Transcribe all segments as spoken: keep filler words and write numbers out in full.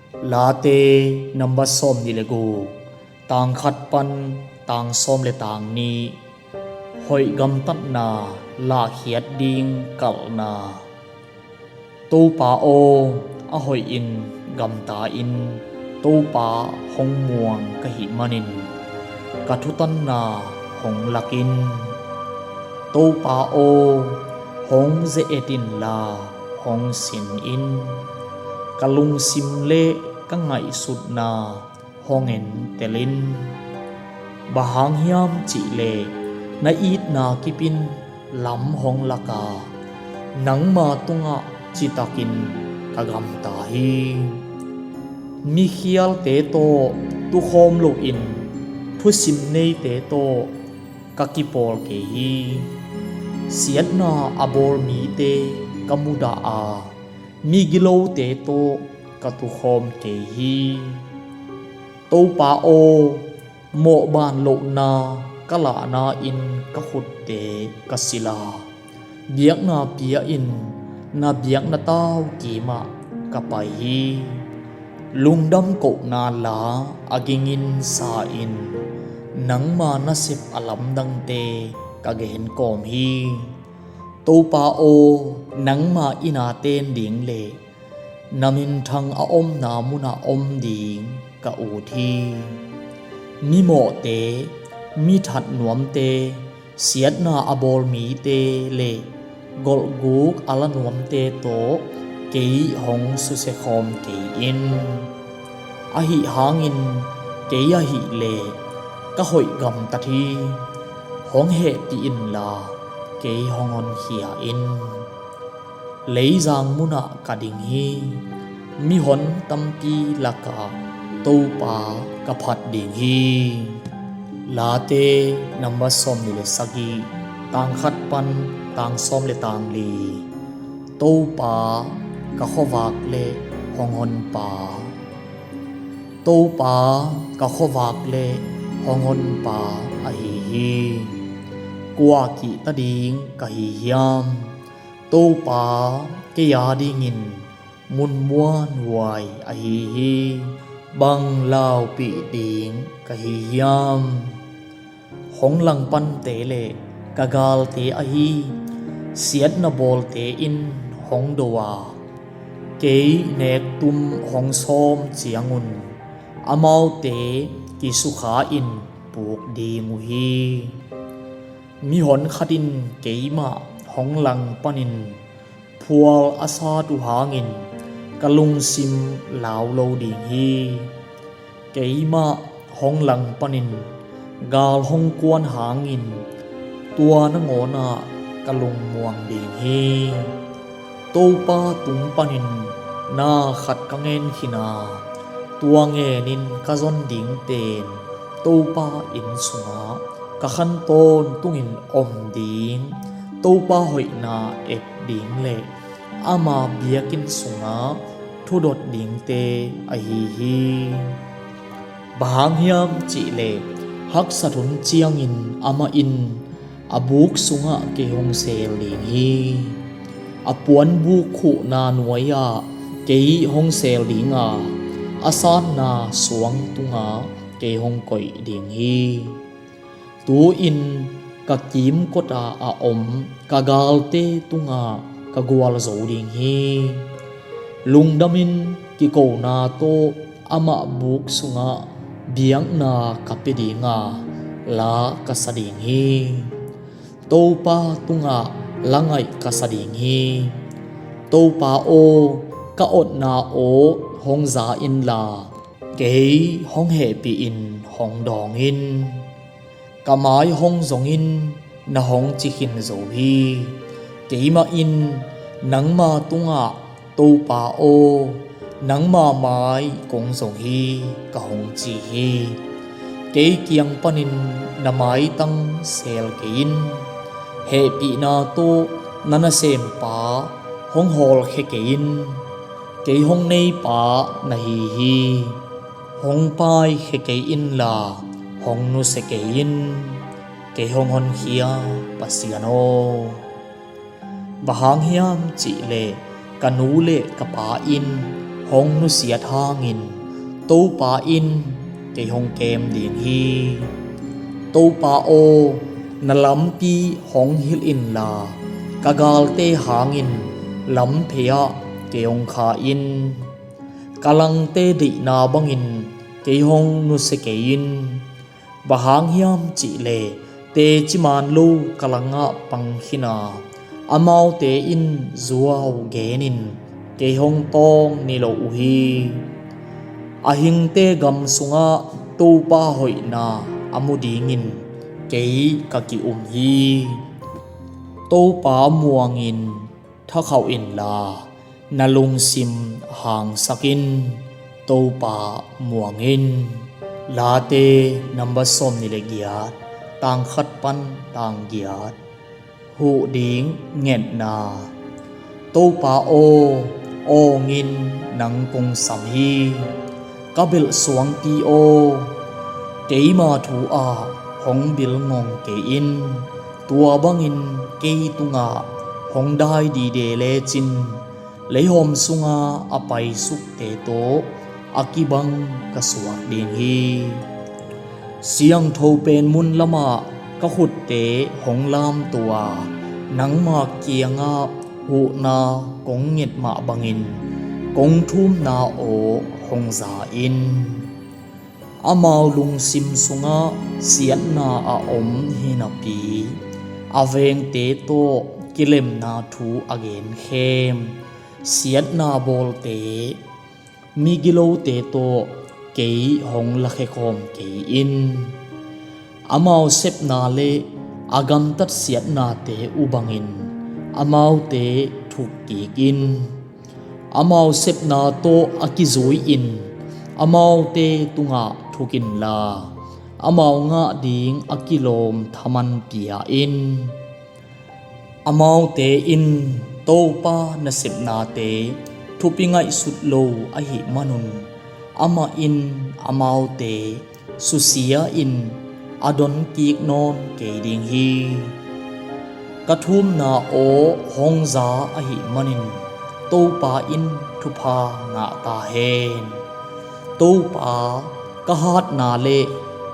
Late number sawm nih le guk, tang khat pan tang sawm le tang nih. Hoih gamtatna lahkhiat ding kalhna. Topa aw, a hoihin gamta-in Topa hong muang ka hih manin ka thutanna hong lak in. Topa aw, hong ze-et inla hong sin in. Ka lungsim le ka ngaihsutna hong entel in. Bang hang hiam cihleh na itna kipin lam hong lak a, nangma tungah citakin ka gamta hi. Mikhialte tawh tukhawm loin thusim neite tawh ka kipawl kei hi. Siatna a bawl mite ka mudah a, migilote tawh ka tukhawm kei hi. Topa aw, mawhban lohna ka lahna-in ka khutte ka silh a, biakna pia-in na biakna tau kimah ka pai hi. Lungdam kohna la a gingin sa-in nangma nasep a lamdangte ka genkawm hi. Topa aw, nangma inn a ten ding le na minthang a omna munah om ding ka ut hi. Mimawhte, mithat nuamte, siatna a bawl mite le golhguk a la nuamte tawh kei hong susia khawm kei in. Ahi hangin kei ahihleh ka hoih gamtat hi. Hong hehpih inla kei hong honkhia in. Leizang munah ka ding hi. Mihon tampi lakah Topa ka phat ding hi. Late number sawm nih le sagih, tang khat pan tang sawm le tang li. Topa ka khuavak le hong honpa. Topa ka khuavak le hong honpa ahi hi. Kua kihta ding ka hi hiam? Topa kei a dingin mun muanhuai ahi hi. Bang laupih ding ka hi hiam? Hong langpante le ka galte ahi siatna bawlte in hong do a, kei nektum hong sawm ciangun amaute kisukha-in puk ding uh hi. Mihon khat in keimah hong langpanin phual a sat uh hangin ka lungsim lau lo ding hi. Keimah hong langpanin gal hong kuan hangin tua nangawnah ka lungmuang ding hi. Topa tung panin na khat ka ngen khin a, tua ngenin ka zon ding pen Topa inn sungah ka khan tawntungin om ding, Topa hoihna et ding le ama biakinn sungah thudot dingte ahi hi. Bang hang hiam cihleh haksat hun ciangin amah in a buk sungah kei hong seel ding hi. A puanbuk khuhna nuai-ah kei hong seel ding a, a sanna suang tungah kei hong koih ding hi. Tu-in ka kimkotah a om ka galte tungah ka gualzo ding hi. Lungdamin kikona tawh amah buk sungah biakna ka pia ding a, la ka sa ding hi. Topa tungah la ngaih ka sa ding hi. Topa aw, ka otna aw hong za inla, kei hong hehpih in hong dawng in. Ka mai hong zongin na hong ci khin zo hi. Keimah in nangma tungah, Topa aw, nangma mai kong zong hi, ka hong ci hi. Kei kiang panin na maitang seel kei in. Hehpihna tawh na nasempa hong hawlkhia kei in. Kei hong neipa na hi hi. Hong paikhia kei inla hong nusia kei in. Kei hong honkhia Pasian aw. Bang hang hiam cihleh ka nu le ka pa in hong nusiat hangin Topa in kei hong kem ding hi. Topa aw, na lampi hong hilh inla, ka galte hangin lamphei-ah kei hong kha in. Ka langte deihna bangin kei hong nusia kei in. Bang hang hiam cihleh teci maan lo ka langah pang khin a, amaute in zuau genin kei hong tawng ni lo uh hi. A hingte gam sungah Topa hoihna a mu dingin kei ka ki-um hi. Topa muangin thakhauh inla, na lungsim hangsakin Topa muang in. Late number sawmnih le giat, tang khat pan tang giat. Huh ding ngetna. Topa aw, awngin nang kong sam hi. Ka belh suangpi aw, keima thu-ah hong bilngong kei in. Tua bangin kei tungah hong dai dide lecin, leihawm sunga a paisukte tawh a kibang ka suak ding hi. Siangtho pen mun lamah ka khutte hong lamto a, nangma kiangah huhna kong nget mah bangin kong thumna aw hong za in. Amau lungsim sungah siatna a om hi napi, a vengte tawh kilemna thu a genkhem siatna bawlte, migilote tawh kei hong lakhia khawm kei in. Amau sepna le a gamtat siatnate uh bangin amaute thuk kik in. Amau sepna tawh a kizui-in amaute tungah thuk inla, amau ngah ding a kilawm thaman pia in. Amaute in Topa nasepnate thupi ngaihsut lo ahih manun, amah in amaute susia-in a donkik nawn kei ding hi. Ka thumna aw hong za ahih manin Topa in thupha ngah ta hen. Topa ka hatna le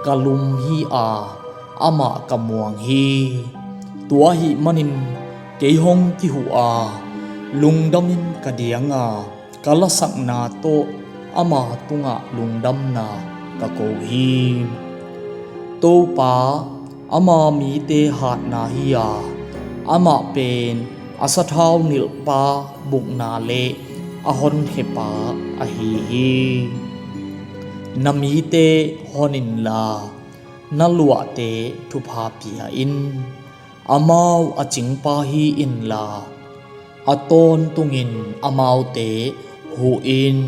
ka lum hi a, amah ka muang hi. Tua ahih manin kei hong kihuh a, lungdamin ka diang a, ka lasakna tawh ama tungah lungdamna ka ko hi. Topa ama mite hatna hi a, amah pen a sathau nilhpa bukna le a honkhia-pa ahi hi. Na mite hon inla, na luahte thupha pia in. Amau a cingpa hi inla, a tawntungin amaute huh in.